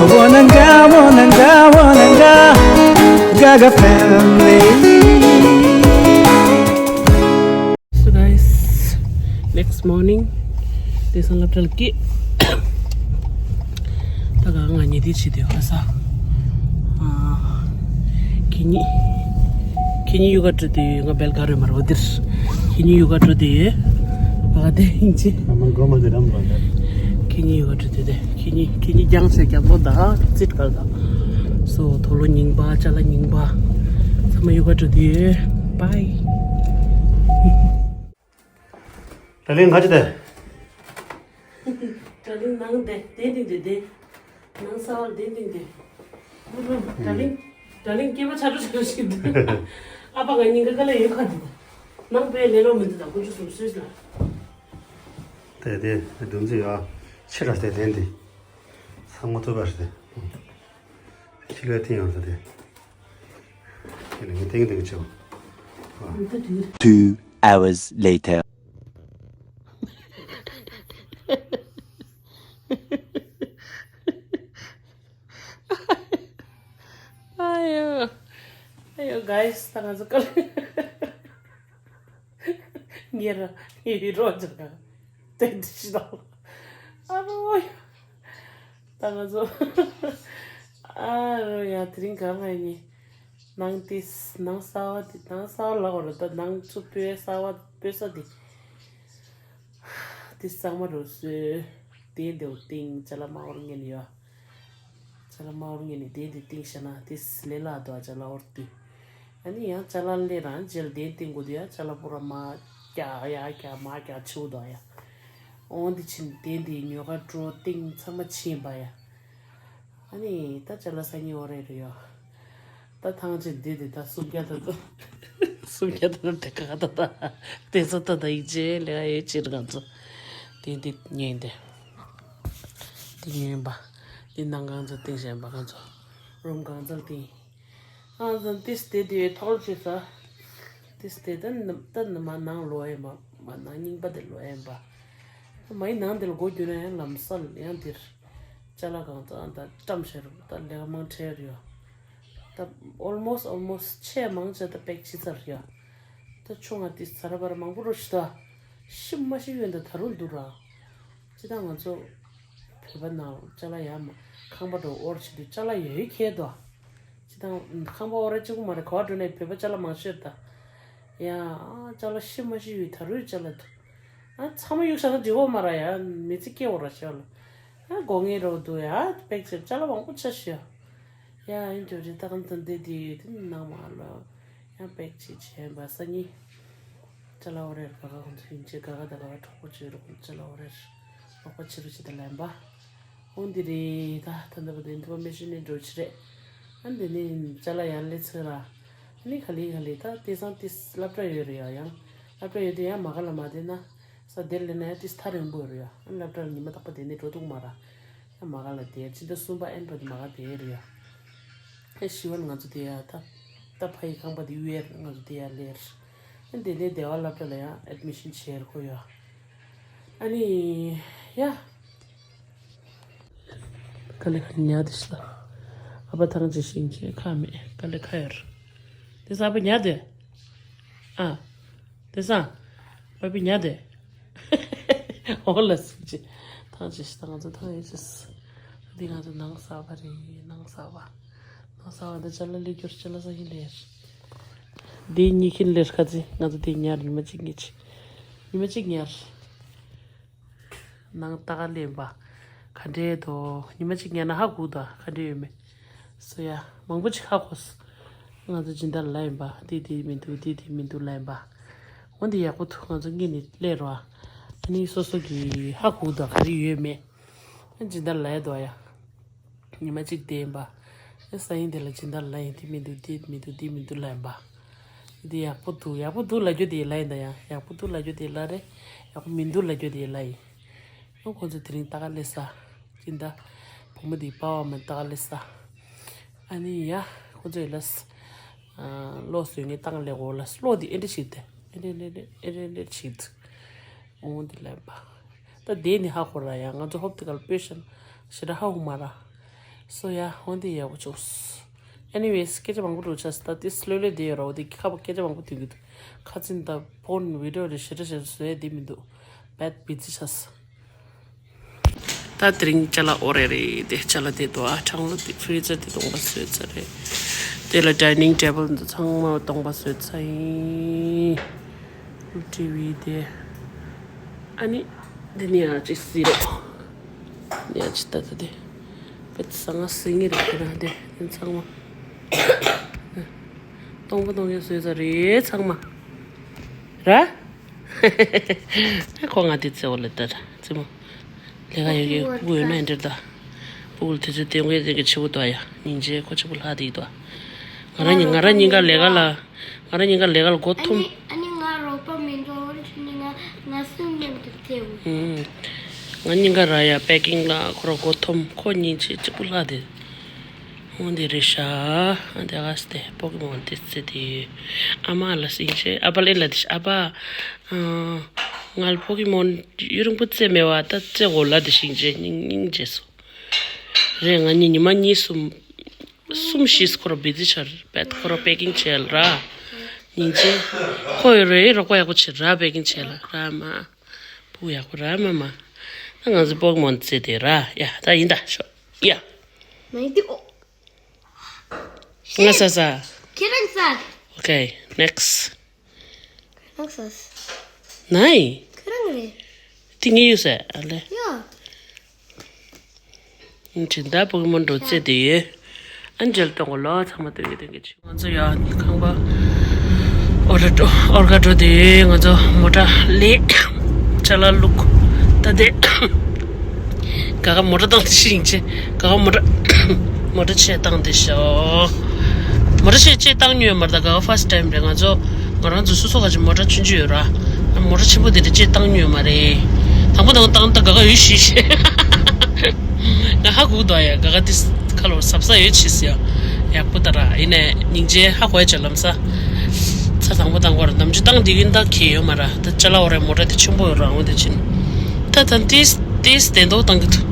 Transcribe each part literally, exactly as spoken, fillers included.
Wananga, wananga, wananga, Gaga family. So guys, next morning, དེང་སང་སློབ་གྲྭ་ལ་སྐྱེལ། ད་ག་ང་གཉིས་དེ་བྱེད་དུས་ཁ་ས། ཨ། ཁྱེད་གཉིས། ཁྱེད་གཉིས་ཡོ་ག་འགྲོ་དུས་ང་བེལ་ག་རོལ་མ་རོ་འདིར། ཁྱེད་གཉིས་ཡོ་ག་འགྲོ་དུས། ཨ་དེ་ཡིན་ཅི། ཨ་མ་གོ་མ་དེ་རམ་རོ་འདིར། ཁྱེད་གཉིས་ཡོ་ག་འགྲོ་དུས་དེ། ཁྱེད་གཉིས་ཁྱེད་གཉིས་རྒྱང་ཆེ་རྒྱང་པོ་ད་ཙིད་གལ་ད། སོ་དོ་ལོ་རྙིང་པ་ཅ་ལག་རྙིང་པ། ཚང་མ་ཡོ་ག་འགྲོ་དུས། བའི། ད་ལན་ག་ཅི་དེ། ད་ལན་ནང་དེ་དེ་དེ་དེ་དེ། ནང་ས་བར་དེ་དེ་དེ། ད་ལན་ད་ལན་སྐྱེས་པ་ཆ་འགྲོ་ཆ་འགྲོ་ཞིག་འདུག་ཨ་ཕ་ང་གཉིས་ཀ་ཀ་ལ་ཡོད་ཁ་འདུག་ནང་པའི་ལས་ལོ་མི་འདུག་ད་ཀུ་ཅུ་སུམ་སུས་ལ། དེ་དེ་དུམ་ཚིག་ཡ། ཕྱི་ར་དེ་དེ་འདི། ས་ངོ་ཐུབ་པ་རེད། ཕྱི་ལ་ཐིང་ཡང་ས་དེ། ཁྱེད་ནི་ཏིང་ཏིང་ཆེ་བ། Two hours later. ཨ་ཡོ། ཨ་ཡོ་གའི་སི། ད་ང་ཚོ་ཀ་ལ། ངེད་ར་ངེད་རོ་ཅག་ག་དེ་འདྲི་ཞིག་དང་། ཨ་རོ་ཡ། ད་ང་ཚོ། ཨ་རོ་ཡ། དེ་རིང་ག་ང་གཉིས། ནང་ཏིས་ནང་གསར་བ་དེ་ནང་གསར་བ་ལ་འོ་ར། ད་ནང་ཚུ་སྤོས་གསར་བ་སྤོས་ས་དེ། དེ་གཙང་མ་རུ་བཟོས། དེ་འདེའུ་ཏིང་ཅ་ལག་མ་འོར་ངན་ཡོད། ཅ་ལག་མ་འོར་ངན་ནི་དེ་འདི་ཏིང་ཤ་ན་དེ་ལས་ལ་དོ་ཅ་ལག་འོར་དུས། ཨ་ནི་ཡང་ཅ་ལག་ལས་རང་རྗེས་ལ་དེ་ཏིང་དགོས་དུས་ཡ་ཅ་ལག་པོ་ར་མ་རྒྱག་ཡ་རྒྱག་མ་རྒྱག་ཆེའུ་དོ་ཡ། འོང་འདི་ཕྱིན་དེ་འདི་ཉོ་ག་འགྲོ་ཏིང་ཚང་མ་ཕྱིན་པ་ཡ། ཨ་ནི་ད་ཅ་ལག་སང་ཉིན་འོ་རེད་རེད་ཡོ། ད་ཐང་ཆེན་འདི་འདི་ད་སུམ་བརྒྱ་ད་ད། སུམ་བརྒྱ་ད་ད་དེ་ག་ད་ད། དེ་ཚོ་ད་ད་ཡིག་ཆའི་ལས་ཀ་ཡོད་ཕྱིར་ང་ཚོ། དེ་འདི་ཉོས་འདི། འདི་ཉོས་པ། འདི་ནང་གང་ཚོ་ཏིང་ཞན་པ་གང་ཚོ། རུམ་གང་ཚོ་ཏིང་། ཨང་ཚང་ཏིས་དེ་དེ་ཐོག་ལ་ཆེ་ས། ཏིས་དེ་ད་ནི་ད་ནི་མ་ནང་ལོ་ཨེ་མ། མ་ནང་རྙིང་པ་དེ་ལོ་ཨེ་མ། མའི་ནང་དེ་ལ་སྒོ་རྒྱུ་ན་ཡང་ལམ་སང་ཡང་འདིར། ཅ་ལག་གང་ཚང་ད་བཀྲམ་བྱས་རུ་ད་ལས་ཀ་མང་ཁྲལ་རེད་ཡོ། ད་almost almost ཆེས་མང་ཆེ་ད་པེག་ཕྱི་ཚར་ཡོད། ད་ཆུང་ང་དེ་ཚ་ར་བར་མང་པོ་རུ་ཤི་ད། ཤི་མ་ཤི་ཡོད་འདི་ད་རུང་འདུག་ར། ཅི་ད་ང་ཚོ་བོད་པ་ནང་ཅ་ལག་ཡ་མ་ཁང་པ་འགྲོ་འོར་ཆེ་དུས་ཅ་ལག་ཡོད་ཁྱེད་དོ། ཅི་ད་ཁང་པ་འོར་ར་གཅིག་པུ་མ་རེད། ག་བ་འགྲོ་ནས་བོད་པ་ཅ་ལག་མང་ཤོས་ད། ཡ་ཅ་ལག་ཤི་མ་ཤི་ཡོད་ད་རུང་ཅ་ལག་འདུག་ཨ་ཚང་མ་གཡུག་བཞག་ན་འགྲིག་གོ་མ་ར་ཡ། མི་ཚེ་སྐྱེལ་འོ་ར་ཤོར་ལ། ཨ་དགོ་ངེས་རོ་འདུག་ཡ། པེག་ཆེར་ཅ་ལག་མང་པོ་ཆ་ཤོར། ཡ་ཡིན་འགྲོ་རེད། ད་གང་ཐོན་དེ་དེ་ཡོད་དེ་ནང་མ་ལོ། ཡང་པེག་ཆེ་ཆེན་པ་སང་ཉིན། ཅ་ལག་འོ་རེར་ག་ག་ཁོང་ཚོ་ཡིན་ཆེ་ག་ག་ད་ག་ག་གྲོགས་པོ་བྱོས་རོགས། ཅ་ལག་འོ་རེར་རོགས་པ་བྱེད་རོགས་བྱེད་ད་ལན་པ། འོ་འདི་རེད། ད་ད་འདི་པ་དེ་འདི་པ་མེ་ཤི་ནས་འགྲོ་ཆེ་རེད། ཨ་འདི་ནས་ཅ་ལག་ཡར་ལས་ཚོད་ར། ཨ་ནི་ག་ལེ་ག་ལེ་ད་དེང་སང་དེ་སློབ་གྲྭ་ཡོད་རེད་ཡ། ཡང་སློབ་གྲྭ་ཡོད་དུས་ཡང་མ་ག་ལ་མ་བསྡད་ན། ས་དེར་ལེན་ན་ཡང་དེ་ཐག་རིང་པོ་ཡོད་རེད་ཡ། ཨ་སློབ་གྲྭ་ལ་ཉི་མ་རྟག་པ་དེ་ནས་འགྲོ་འདུག་མ་ར། ཡང་མ་ག་ལ་དེ་ཕྱི་ཟླ་གསུམ་པ་ཨེན་པ་དེ་མ་ག་དེ་རེད་ཡ། ཨ་ཤི་བ་ང་ཚོ་དེ་ཡ་ད། ད་ཕ་ཡི་ཁང་པ་དེ་གཡུག་ཡ་ང་ཚོ་དེ་ཡ་ལེར། ཨ་དེ་ནས་བདེ་བ་སློབ་གྲྭ་ལ་ཡང་ཨེད་མི་ཤིན་བྱེད་དགོས་ཡ། ཨ་ནི། ཡ། དཀའ་ལས་ཁག་ཉག་དེ་ཤི་ད། ཨ་ཕ་ཐང་ཅིག་ཤིང་ཁྱེར་ཁ་མེད་དཀའ་ལས་ཁ་ཡོད། དེ་ས་ཨ་ཕ་ཉག་དེ། ཨ། དེ་ས། ཨ་ཕ་ཉག་དེ། འོ་ལ་སུ་ཅི། ཐང་ཅིག་ཤི་ད་ང་ཚོ་ཐང་ཡོད་ཅིག་འདི་ང་ཚོ་ནང་གསར་པ་རེད། ནང་གསར་པ། ནང་གསར་པ་འདི་ཅ་ལག་ལས་སྐྱོར་ཅ་ལག་ས་ཡིན་ལེར། འདི་གཉིས་ཁྱིན་ལེར་ཁ་ཚི་ང་ཚོ་དེ་ཉར་ཉི་མ་གཅིག་གཉིས་ཅིག་ཉི་མ་གཅིག་ཉར། ནང་ལྟ་ག་ལེན་པ། ག་འདྲའི་དོ། ཉི་མ་གཅིག་ཉལ་ན་ཧ་གོ་ད་ག་འདྲའི་ཡོད་མེད། སོ་ཡ། མང་པོ་ཅིག་ཧ་གོ་སོང་། ང་ཚོ་སྦྱིན་བདག་ལ་ཡིན་པ། དེ་དེ་མི་འདུག་དེ་དེ་མི་འདུག་ལ་ཡིན་པ། འོ་འདི་ཡག་པོ་འདུག་ང་ཚོ་གཉིས་ནི་སླེབས་རོགས། ཨ་ནི་སོ་སོ་གི་ཧ་གོ་ད་ག་རེ་ཡོད་མེད། སྦྱིན་བདག་ལ་ཡ་དོ་ཡ། ཉི་མ་གཅིག་དེ་ཡིན་པ། ཨེ་ས་ཡིན་དེ་ལ་སྦྱིན་བདག་ལ་ཡིན་དེ་མི་འདུག་དེ་མི་འདུག་དེ་མི་འདུག་ལ་ཡིན་པ། འདི་ཡག་པོ་འདུག་ཡག་པོ་འདུག་ལབ་རྒྱུ་དེ་ལ་ཡིན་ད་ཡ། ཡག་པོ་འདུག་ལབ་རྒྱུ་དེ་ལ་རེད། ཡག་པོ་མི་འདུག་ལབ་རྒྱུ་དེ་ལ་ཡིན། ཨོ་ཁོང་ཚོ་དེ་རིང་ལྟ་ག་སླེབས་ས། སྦྱིན་བདག་བུ་མོ་དེའི་པ་ཕ་མ་ལྟ་ག་སླེབས་ས། ཨ་ནི་ཡ། ཁོང་ཚོ་ཡི་ལ་ས། ཨ་བློ་བཟོད་ངེས་བཏང་ལེ་གོ་ལ་ས་བློ་དེ་ཨེ་འདྲ་ཞིག་དེ། ཨེ་འདྲ་ཨེ་འདྲ་ཨེ་འདྲ་ཨེ་འདྲ་ཞིག་དེ། འོ་འདི་ལ་ཡིན་པ། ད་དེ་ནི་ཧ་གོ་ར་ཡ། ང་ཚོ་ཧོབ་དེ་ག་ལ་སྤོས་ཤ་ན་ཞེ་དྲག་ཧ་གོ་མ་ར། སོ་ཡ་འོན་ཏེ་ཡག་པོ་བྱུང་། Anyways སྐད་ཆ་མང་པོ་འགྲོ་ཆགས་ད་དེ་སློད་སློད་དེ་ཡོད་ར། འོ་དེ་ཁ་པ་སྐད་ཆ་མང་པོ་ཐོན་གི་འདུག་ཁ་ཚིན་ད་ཕོན་བི་ཌི་ཡོ་རེ་ཞེ་དྲག་ཞེ་དྲག་བཟོ་ཡ་དེ་མི་འདུག་བད་བི་ཛི་ཆགས། ད་དེ་རིང་ཅ་ལག་འོ་རེ་རེད། དེ་ཅ་ལག་དེ་དོ་ཨ་གྲང་ལོ་དེ་ཕི་རི་ཛར་དེ་སྟོང་པ་བཟོས་ཚར་རེད། དེ་ལ་ཌའི་ནིང་ཊེ་བལ་འདི་ཚང་མ་སྟོང་པ་བཟོས་ཚར་ཡིན། ཊི་ཝི་དེ། ཨ་ནི། འདི་ནི་ཡང་ཅིག་སི་རོ། ནི་ཡང་ཅིག་ད་ད་དེ། བེད་ས་ང་སི་ངི་རེད་ཁྱེད་རང་དེ་དེ་ཚང་མ། སྟོང་པ་སྟོང་ཡ་བཟོས་ས་རེད་ཚང་མ། ར། ཁོ་ང་དེ་བརྩེ་བ་ལ་ལྟ་ད་རྩེ་མོ། ལས་ཀ་ཡོད་ཀྱི་སྤུ་གུ་ཡོད་ན་འདྲ་ད། སྤུ་གུ་ལ་དུས་ཚོད་སྟོན་དགོས་དེ་གི་ཆེ་བོ་ད་ཡ་སྙིང་རྗེ་ཁོ་ཆེ་བོ་ལྷག་དེ་ཡི་ད། ང་རང་ཉིད་ང་རང་ཉིད་ཀ་ལས་ཀ་ལ། ང་རང་ཉིད་ཀ་ལས་ཀ་ལ་མགོ་འཐོམ། ཨ་ནི་ང་རོགས་པ་མི་འགྲོ་འོན་ཁྱོད་ནི་ང་ང་སུན་མཉམ་དུ་བཙལ་འོ། ང་གཉིས་ཀ་ར་ཡ་པེ་ཀིང་ལ་ཁོ་ར་མགོ་འཐོམ་ཁོ་གཉིས་ཆེ་གཅིག་པུ་ལྷག་དེ། འོ་འདི་རེད་ཤག་ཨ་འདི་ག་སྟེ་པོ་ཀི་མོན་དེ་རྩེ་དེ། ཨ་མ་ལ་སིང་ཆེ་ཨ་ཕ་ལེ་ལ་དེ་ཤ་ཨ་ཕ། ང་ལ་པོ་ཀི་མོན་ཡུན་རིང་པོ་རྩེ་མེད་བ་ད་རྩེ་འོ་ལ་དེ་ཤིང་ཆེ་སྙིང་སྙིང་རྗེ་སོ། རེད་ང་གཉིས་ཉི་མ་གཉིས་གསུམ། གསུམ་བཞི་ཁོ་ར་བི་ཛི་ཆགས་རེད་པད་ཁོ་ར་པེ་ཀིང་བྱས་ལ་ར། ཉིན་ཅན། ཁོ་ཡོད་རེད་རོགས་པ་ཡག་པོ་བྱེད་ར་པེ་ཀིང་བྱས་ལ་ར་མ། བུ་ཡག་པོ་ར་མ་མ། ད་ང་ཚོ་པོ་ཀི་མོན་རྩེ་དེ་ར་ཡ་ད་ཡིན་ད་ཤོག་ཡ། མ་ཡིན་ཏི་ཨོ། ང་ས་ས། ཁྱེད་རང་ས། Okay next. ཁྱེད་རང་ས། ནའི། ཁྱེད་རང་རེད། ཏི་ངའི་ཡོད་ས་ཨ་ལེ། ཡ། ཨིན་ཅི་ད་པོ་ཀི་མོན་འགྲོ་རྩེ་དེ་ཡོད། ཨན་ཇེལ་གཏོང་གོ་ལོ་ཚང་མ་སྟོན་གི་སྟོན་གི་ཆུ། ང་ཚོ་ཡང་ཁང་པ་ཨོར་ཀ་འགྲོ་དེ་ང་ཚོ་མོ་ཊ་ལས་ཅ་ལག་བླུག་ད་དེ་ག་ག་མོ་ཊ་བཏང་དེ་ཤི་ཡིན་ཆེ་ག་ག་མོ་ཊ་མོ་ཊ་ཆེ་བཏང་དེ་ཤོ། མོ་ཊ་ཆེ་ཆེ་བཏང་མྱོང་མ་རེད་ད་ག་ག་first time་རེད་ང་ཚོ་ང་རང་ཚོ་སོ་སོ་ག་ཅིག་མོ་ཊ་ཆུང་ཆུང་ཡོད་ར་མོ་ཊ་ཆེན་པོ་དེ་རེད་ཆེ་བཏང་མྱོང་མ་རེད། དང་པོ་དང་བཏང་ད་ག་ག་ཡོད་ཤི་ཤེ། ང་ཧ་གོ་འདུག་ཡ་ག་ག་དེ་ཁ་ལོ་ཟབ་ས་ཡོད་ཆེ་སི་ཡ། ཡག་པོ་ད་ར་ཡིན་ནས་སྙིང་རྗེ་ཧ་གོ་ཡ་ཆ་ལམ་ས། ཚ་དང་པོ་དང་པོར་ནམ་རྒྱུན་བཏང་འདི་གིན་ད་ཁེ་ཡོད་མ་ར་ད་ཅ་ལག་འོ་རེ་མོ་ཊ་དེ་ཆེན་པོ་ཡོད་ར་འོ་དེ་ཕྱིན། ད་ད་ཏིས་ཏིས་དེ་འདོག་བཏང་གི་འདུག་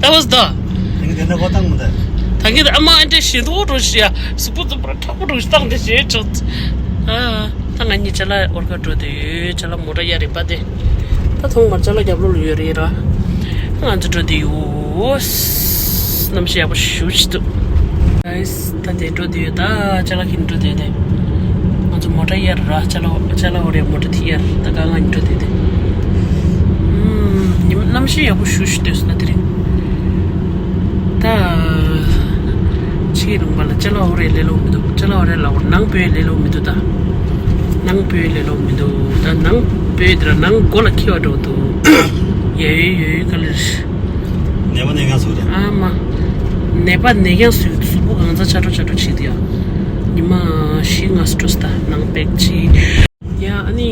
ད་བོ་སྡོ། ད་གིན་དེ་འདྲ་གོ་བཏང་མི་འདུག་ད་གིན་ཨ་མ་ཨ་འདྲེ་ཞེ་འདོག་འགྲོ་ཤི་ཡ་གཟུགས་པོ་འཛུམ་པ་མཁྲེགས་པོ་འགྲོ་ཤི་བཏང་དེ་ཞེ་ཆོག་ཨ། ད་ང་གཉིས་ཅ་ལག་ཨོར་ཀ་འགྲོ་དེ་ཡོད་ཅ་ལག་མོ་ཊ་གཡར་རིམ་པ་དེ། ད་ཐོག་མར་ཅ་ལག་རྒྱབ་ལོགས་ལ་ཡོད་རེད་ར། ང་ཚོ་འགྲོ་དེ་ཡོད། གནམ་གཤིས་ཡག་པོ་ཞེ་པོ་ཅིག་འདུག Guys ད་དེ་འགྲོ་དེ་ཡོད་ད་ཅ་ལག་ཁྱེར་འགྲོ་དེ་ཡོད་དེ། ང་ཚོ་མོ་ཊ་གཡར་ར་ཅ་ལག་ཅ་ལག་ཨོ་རེད་མོ་ཊ་དེ་གཡར་ད་ག་ང་གཉིས་འགྲོ་དེ་ཡོད་དེ། ཉི་མ་གནམ་གཤིས་ཡག་པོ་ཞེ་པོ་ཅིག་འདུག་ད་དེ་རིང་། ད། ཕྱི་རུ་མ་ལ་ཅ་ལག་འོ་རེ་ལས་ལོ་མི་འདུག་ཅ་ལག་འོ་རེ་ལ་འོ་ནང་སྤོས་ལས་ལོ་མི་འདུག་ད། ནང་སྤོས་ལས་ལོ་མི་འདུག་ད་ནང་སྤོས་དེ་ར་ནང་སྒོ་ལ་འཁྱེར་བ་འགྲོ་འདུག་ཡོད་ཡོད་ཡོད་ག་ལེར། ནད་པ་ནད་རྐྱང་བཟོ་རེད། ཨ་མ། ནད་པ་ནད་རྐྱང་བཟོས་གཟུགས་པོ་གང་ཚ་ཆ་འགྲོ་ཆ་འགྲོ་བྱེད་དུ་ཡ། ཉི་མ་བཞི་ལྔ་སུ་འགྲོ་སི་ད་ནང་པེག་ཆི། ཡ་ཨ་ནི།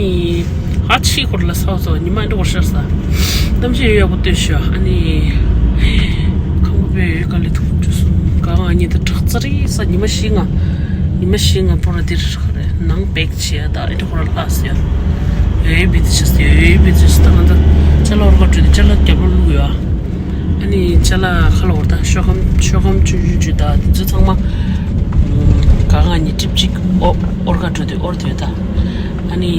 ཧ་ཆི་ཁོར་ལ་ས་བ་ས་བ་ཉི་མ་འདྲ་བོར་ཤར་ས། གནམ་གཤིས་ཡོད་ཡག་པོ་ལྟོས་ཤོག་ཨ་ནི། ཁང་པ་པའི་ཡོད་ག་ལེ་ཐུག་འཇུ་སོང་ག་ང་གཉིས་ད་དྲག་རྩ་རི་ས་ཉི་མ་བཞི་ལྔ། ཉི་མ་བཞི་ལྔ་པོ་ར་འདིར་ཁ་རེ་ནང་པེག་བྱེད་ཡ་ད་ཨེ་འདྲ་ཁོ་ར་ལྷག་སི་ཡ། ཡོད་ཡོད་བི་དི་ཆ་སི་ཡོད་ཡོད་བི་དི་ཆ་སི་ད་ང་ད་ཅ་ལག་རོ་ཁ་བྲུས་ཏེ་ཅ་ལག་རྒྱབ་ལོགས་བླུགས་ཡོད་ཨ། ཨ་ནི་ཅ་ལག་ཁ་ལ་འོར་ད་ཤོག་སྒམ་ཤོག་སྒམ་ཆུང་ཆུང་ཆུང་ད་དེ་ཚོ་ཚང་མ། ག་ང་གཉིས་ཀྲིབ་ཅིག་ཨོ་ཨོར་ག་འགྲོ་དུས་ཨོར་དུས་ད། ཨ་ནི།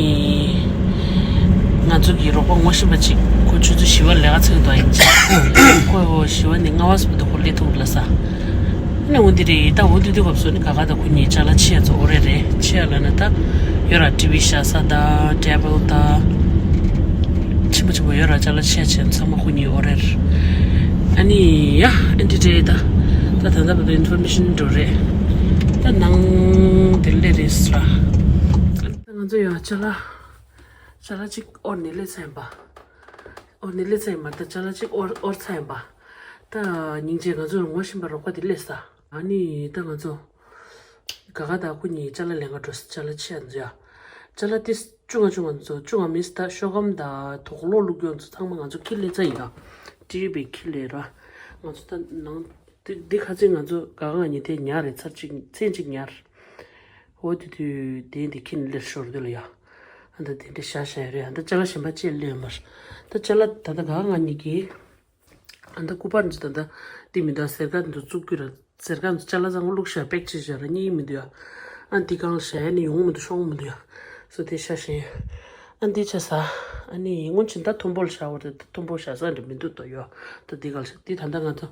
ང་ཚོ་གི་རོགས་པ་ངོ་ཤེས་པ་ཅིག་ཁོ་ཆུ་ཚོད་བཞི་པ་ལས་ཀ་ཚར་དུ་ཡིན་ཅིག་ཁོ་བཞི་པ་ནས་ལྔ་པ་སུ་དུ་ཁོ་ལས་ཐུག་ལ་ས། ཨ་ནི་འོ་འདི་རེད་ད་འོ་དུས་དུས་སྐབས་སུ་ནི་ག་ག་ད་ཁོ་གཉིས་ཅ་ལག་ཆེ་ཡ་ཚོ་ཨོ་རེད་རེད་ཆེ་ཡ་ལ་ན་ད། ཡོད་ར་ཊི་ཝི་ཤ་ས་ད་ཊེ་བལ་ད། ཆེན་པོ་ཆེན་པོ་ཡོད་ར་ཅ་ལག་ཆེ་ཆེ་ཚང་མ་ཁོ་གཉིས་ཨོ་རེད། ཨ་ནི་ཡ་ཨེ་འདྲ་རེད་ད། ད་ད་ད་བར་དུ་ཨིན་ཕོར་མེ་ཤན་འགྲོ་རེད། ད་ནང་དེ་ལས་རེད་ས། ད་ང་ཚོ་ཡང་ཅ་ལག་ཅ་ལག་ཅིག་ཨོར་ནས་ལས་ཚན་པ། ཨོར་ནས་ལས་ཚན་མ་ད་ཅ་ལག་ཅིག་ཨོར་ཨོར་ཚན་པ། ད་སྙིང་རྗེ་ང་ཚོར་ངོ་ཤེས་པ་རོགས་པ་དེ་སླེབས་ས། ཨ་ནི་ད་ང་ཚོ། ག་ག་ད་ཁོ་གཉིས་ཅ་ལག་ལེན་ག་འགྲོ་ས་ཅ་ལག་ཆེ་ཡ་ཚོ་ཡ། ཅ་ལག་ཏི་ཅུང་ང་ཅུང་ང་ཚོ་ཅུང་ང་མིན་ས་ད་ཤོག་སྒམ་ད་དོག་ལོག་བླུག་ཡོང་ཚོ་ཚང་མ་ང་ཚོ་ཁྱི་ལས་ཚ་ཡིན་ད། ཊི་ཝི་ཁྱི་ལས་ར། ང་ཚོ་ད་ནང་དེ་འདི་ཁ་ཚིག་ང་ཚོ་ག་ག་ང་གཉིས་དེ་ཉར་རེད་ཚར་གཅིག་མཚན་གཅིག་ཉར། འོ་དེ་དུས་དེ་འདི་ཁྱི་ནི་ལེར་ཤོར་དུས་ལ་ཡ། ཨ་ད་དེ་འདྲ་བཞག་བཞག་ཡོད་རེད་ཨ་ད་ཅ་ལག་གཞན་པ་ཅེས་ལེན་མར། ད་ཅ་ལག་ད་ད་ག་ག་ང་གཉིས་ཀྱིས། ཨ་ད་སྐུ་པར་འདི་ད་ད་དེ་མི་ད་ཟེར་ག་འདི་བཙུགས་རྒྱུ་ར། ཟེར་ག་འདི་ཅ་ལག་ཚང་མ་བླུགས་ཤག་པེག་བྱས་ཤག་ར། རྙེད་མི་འདུག་ཡ། ཨ་འདི་གང་ལ་བཞག་ཡ་ནི་ཡོང་མི་འདུག་ཤོང་མི་འདུག་ཡ། སོ་དེ་ཤ་ཞེན། ཨ་འདི་ཆ་ས། ཨ་ནི་སྔོན་ཆད་ད་མཐོན་པོ་ལ་བཞག་བར་དེ་མཐོན་པོ་བཞག་ས་འདྲ་མི་འདུག་ཏོ་ཡ། ད་འདི་གང་ལ་བཞག་འདི་ད་ད་ང་ཚོ་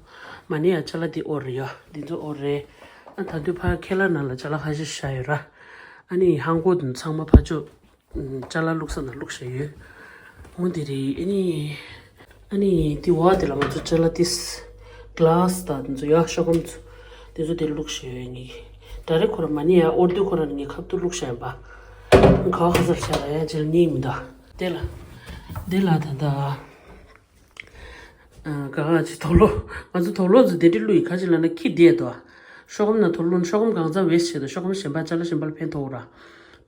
མ་ཎི་ཡ་ཅ་ལག་འདི་ཨོར་རེད་ཡ། འདི་ཚོ་ཨོར་རེད། ཨ་ད་དུས་ཕ་ཁེ་ལ་ནང་ལ་ཅ་ལག་ཁ་ཤས་བཞག་ཡོད་ར། ཨ་ནི་ཧང་གོ་དུ་ཚང་མ་ཕ་ཆོ། ཅ་ལག་བླུགས་ས་ན་བླུགས་བཞག་ཡོད། འོ་འདི་རེད། ཨ་ནི། ཨ་ནི་དེ་འོག་དེ་ལ་ང་ཚོ་ཅ་ལག་ཏིས། ག་ལཱ་སི་དང་དེ་ཚོ་ཡ་ཤོག་སྒམ་ཚོ། དེ་ཚོ་དེ་བླུགས་བཞག་ཡོད་ངེས། ད་རེས་ཁོ་ར་མ་ཎི་ཡ་ཨོར་དུས་ཁོ་ར་ངའི་ཁབ་ཏུ་བླུགས་བཞག་ཡིན་པ། ག་བ་ག་ཚར་བཞག་ར་ཡ་ཅིལ་རྙེད་མི་འདུག་དེ་ལ། དེ་ལ་ད་ད། ག་ག་ཅི་དོག་ལོ། ང་ཚོ་དོག་ལོ་ཚོ་དེ་འདྲི་བླུགས་ཡི་ག་ཅི་ལ་ན་ཁྱི་བསྡད་དོ། ཤོག་སྒམ་ན་དོག་ལོ་ཤོག་སྒམ་གང་ཚ་ཝེ་སི་བྱེད་དོ། ཤོག་སྒམ་གཞན་པ་ཅ་ལག་གཞན་པ་ལ་ཕན་ཐོགས་ར།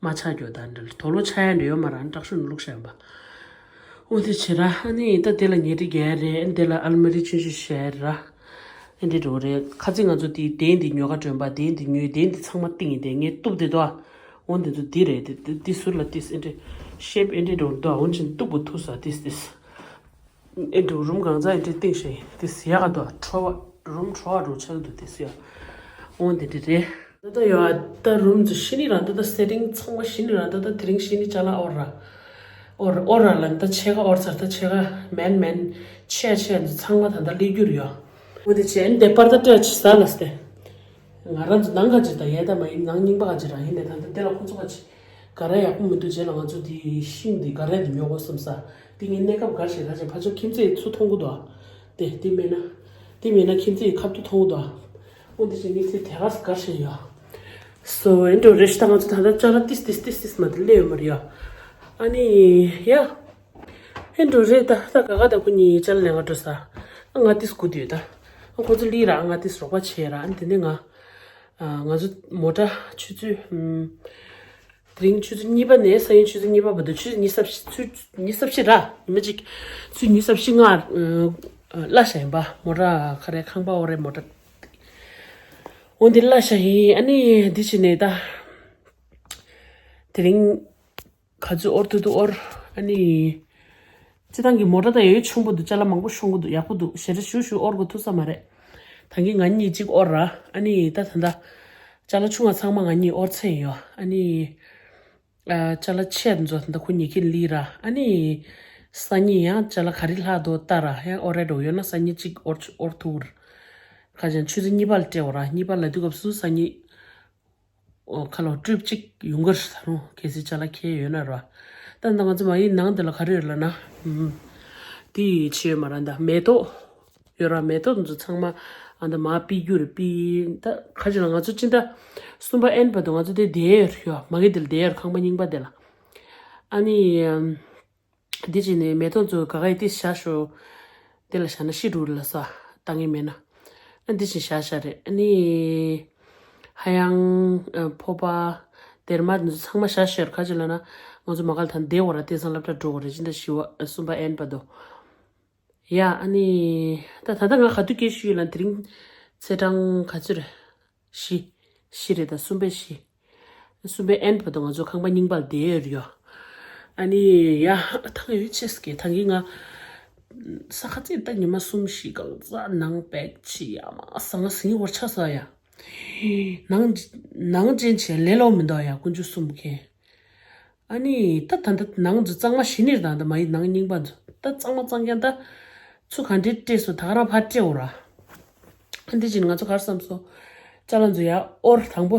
མ་ཆགས་རྒྱུ་ད་འདྲ་དོག་ལོ་ཆགས་ཡ་འདྲ་ཡོད་མ་ར། ཨ་ནི་བྲག་ཤུན་བླུགས་བཞག་པ། འོ་དེ་བྱེད་ར། ཨ་ནི་ད་དེ་ལ་ཉལ་ཁྲི་རྒྱག་ཡ་རེད། ཨ་ནི་དེ་ལ་ཨལ་མ་རི་ཆུང་ཆུང་བཞག་ཡ་ར། ཨ་འདྲ་འགྲོ་རེད། ཁ་ཚིག་ང་ཚོ་དེ་གདན་དེ་ཉོ་ག་འགྲོ་ཡིན་པ། གདན་དེ་ཉོས་གདན་དེ་ཚང་མ་བཏིང་ཡིན་དེ་ངས་གཏུབ་བསྡད་དོ། འོ་འདི་ཚོ་འདི་རེད། དེ་དེ་དེ་ཟུར་ལ་ཏིས་ཨ་འདྲ་ཤེབ་ཨ་འདྲ་འགྲོ་འདུག་འོན་ཀྱང་གཏུབ་པོ་ཐུག་ས་ཏིས་ཏིས། ཨེ་འགྲོ་རུམ་གང་ཚ་ཨེ་འདྲ་བཏིང་ཤེས་དེ་ཟེར་ཡག་འདུག་འཕྲོ་བ་རུམ་འཕྲོ་བ་འགྲོ་ཆགས་འདུག་དེ་ཟེར་ཡ། འོ་འདི་འདྲ་རེད། ད་ལྟ་ཡོད་ཨ། ད་རུམ་ཚོ་ཤི་ནི་ར། ད་ལྟ་སེ་ཊིང་ཚང་མ་ཤི་ནི་ར། ད་ལྟ་དེ་རིང་ཤི་ནི་ཅ་ལག་ཨོར་ར། ཨོར་ཨོར་ར་ལ་ད་ཕྱེད་ཀ་ཨོར་ཚར། ད་ཕྱེད་ཀ་མེན་མེན་ཆེ་ཆེ་འདི་ཚང་མ་ད་ལྟ་ལི་རྒྱུར་ཡོད། འོ་དེ་བྱས་ཨེ་འདི་པར་ད་སྤྲད་ཅི་ཟ་ལ་སྟེ། ང་རང་ཚོ་ནང་ག་ཅི་ད་ཡས་ད་མ་ཡིན་ནང་རྙིང་པ་ག་ཅི་ར་ཡིན་ནས་ད་ད་དེ་ལ་ཁོ་ཚོ་ག་ཅི། ག་ར་ཡག་པོ་མི་འདུག་རྗེས་ལ་ང་ཚོ་འདི་ཤིང་འདི་ག་ར་འདི་ཉོ་དགོས་བསམ་ས། འདི་ངའི་གནས་སྐབས་ག་རེ་བྱེད་ག་བྱེད་ཕ་ཆོས་ཁྱིམ་མཚེས་ཚུར་མཐོང་གི་འདུག་དེ་དེ་མེད་ན། དེ་མེད་ན་ཁྱིམ་མཚེས་ཁ་ཐུག་མཐོང་གི་འདུག་འོ་འདི་བྱས་ངས་ཚེ་དེ་ག་ག་རེ་བྱེད་ཡ། སོ་ཨེ་འགྲོ་རེ་ཞིག་ད་ང་ཚོ་ད་ལྟ་ཅ་ལག་ཏིས་ཏིས་ཏིས་ཏིས་མ་དེ་སླེབས་ཡོད་མ་རེད་ཡ། ཨ་ནི་ཡ། ཨེ་འགྲོ་རེད་ད་ད་ག་ག་ད་ཁོ་གཉིས་ཅ་ལག་ལེན་ག་འགྲོ་ས། ཨ་ང་ཏིས་སྒུག་བསྡད་ཡོད་ད། ཨ་ཁོ་ཚོ་སླེབས་ར་ཨ་ང་ཏིས་རོགས་པ་བྱས་ར། ཨ་ནི་དེ་ནས་ང་། ང་ཚོ་མོ་ཊ་ཆུ་ཚོད། དེ་རིང་ཆུ་ཚོད་གཉིས་པ་ནས་ས་ཡོམ་ཆུ་ཚོད་གཉིས་པ་བར་དུ་ཆུ་ཚོད་ཉི་ཤུ་རྩ་བཞི། ཉི་ཤུ་རྩ་བཞི་ར་ཉི་མ་གཅིག་ཆུ་ཚོད་ཉི་ཤུ་རྩ་བཞི་ང་གླ་བཞག་ཡིན་པ། མོ་ཊ་ག་རེ་ཁང་པ་འོ་རེད་མོ་ཊ། འོ་འདི་གླ་བཞག་ཡིན། ཨ་ནི་འདི་བྱས་ནས་ད་དེ་རིང་ག་ཚོད་ཨོར་ཐུབ་ཐུབ་ཨོར། ཨ་ནི། སྤྱི་བཏང་གི་མོ་ཊ་ད་ཡོད་ཆུང་པོ་འདུག་ཅ་ལག་མང་པོ་ཤོང་གི་འདུག་ཡག་པོ་འདུག་ཞེ་དྲག་ཞུ་ཞུ་ཨོར་དགོས་ཐུག་ས་མ་རེད། ད་གིན་ང་གཉིས་གཅིག་ཨོར་ར། ཨ་ནི་ད་ད་ད། ཅ་ལག་ཆུང་བ་ཚང་མ་ང་གཉིས་ཨོར་ཚར་ཡོད། ཨ་ནི། ཅ་ལག་ཆེ་བ་ཚོ་ད་ཁོ་གཉིས་ཀྱིས་ལི་ར། ཨ་ནི། སང་ཉིན་ཡང་ཅ་ལག་ག་རེ་ལྷག་འདུག་ལྟ་ར་ཡང་ཨོར་རེད་འགྲོ་ཡོད་ན་སང་ཉིན་གཅིག་ཨོར་ཨོར་ཐུག་ར། ཁ་ཅན་ཆུ་ཚོད་གཉིས་པ་ལ་སྤྲད་འོ་ར། གཉིས་པ་ལ་དུས་སྐབས་སུ་སང་ཉིན། ཨོ་ཁ་ལོ་ཀྲིབ་གཅིག་ཡོང་གི་རེད་ད་རུང་གལ་སྲིད་ཅ་ལག་ཁྱེར་ཡོད་ན་ར། ད་ད་ང་ཚོ་མ་ཡི་ནང་དེ་ལ་ག་རེ་ཡོད་ལ་ན། ཨུམ། དེ་ཡི་ཆེ་ཡོད་མ་ར་ད་མེ་ཏོག་ཡོད་ར། མེ་ཏོག་དེ་ཚོ་ཚང་མ་ཨ་ད་མ་པི་རྒྱུ་རེད་པི། ད་ཁ་ཅིག་ལ་ང་ཚོ་སྤྱི་ཟླ་གསུམ་པ་ཨེན་བར་དུ་ང་ཚོ་དེ་བསྡད་ཡོད་ར། ཡོད་མ་གི་དེ་ལ་བསྡད་ཡོད་ར་ཁང་པ་རྙིང་པ་དེ་ལ། ཨ་ནི། འདི་བྱས་ནས་མེ་ཏོག་ཚོ་ག་ག་ཡི་ཏི་བཞག་ཤོག་དེ་ལ་བཞག་ན་ཤི་འགྲོ་རེད་ལ་ས་ལྟ་ངེས་མེད་ན། ཨ་འདི་བྱས་བཞག་བཞག་རེད། ཨ་ནི། ཧ་ཡང་། ཕོ་པ། སྡེར་མ་འདི་ཚོ་ཚང་མ་བཞག་ཤོག་ཁ་ཅིག་ལ་ན། ང་ཚོ་མ་ག་ལ་ཐང་བསྡད་འོ་ར་དེང་སང་སློབ་གྲྭ་འགྲོ་དགོས་རེད་ཅི་འདྲ་ཞི་བ་གསུམ་པ་ཨེན་བར་དུ། ཡ་ཨ་ནི། ད་ད་ལྟ་ང་ག་དུས་སྐད་ཤུ་ཡོད་ལ་དེ་རིང་། ཚེས་གྲངས་ག་ཚོད་རེད། བཞི། བཞི་རེད་ད་གསུམ་པའི་བཞི། གསུམ་པའི་ཨེན་བར་དུ་ང་ཚོ་ཁང་པ་རྙིང་པར་བསྡད་ཡོད་རེད་ཡོ། ཨ་ནི་ཡ་ཐང་ཡོད་ཆེ་སྐད་ཐང་གི་ང་ས་ཁ་ཚིག་ད་ཉི་མ་གསུམ་བཞི་གང་ཟག་ནང་པེག་ཆི་ཡ་མ་ས་ང་སིང་བར་ཆ་ས་ཡ། ནང་ནང་ཅན་ཆེ་ལེ་ལོ་མི་འདུག་ཡ་དཀོན་མཆོག་གསུམ་མཁྱེན། ཨ་ནི་ད་ད་ད་ནང་ཚོ་གཙང་མ་ཞི་ནིར་དང་ད་མ་ཡི་ནང་རྙིང་པ་ཚོ་ད་གཙང་མ་གཙང་རྐྱང་ད་ཚུ་ག་འདྲེ་སྤྲད་སོ་ད་ག་རང་ཕར་སྤྲད་འོ་ར། ཨ་འདི་བཞིན་ང་ཚོ་གར་བསམ་སོ། ཅ་ལག་ཚོ་ཡ་ཨོར་དང་པོ་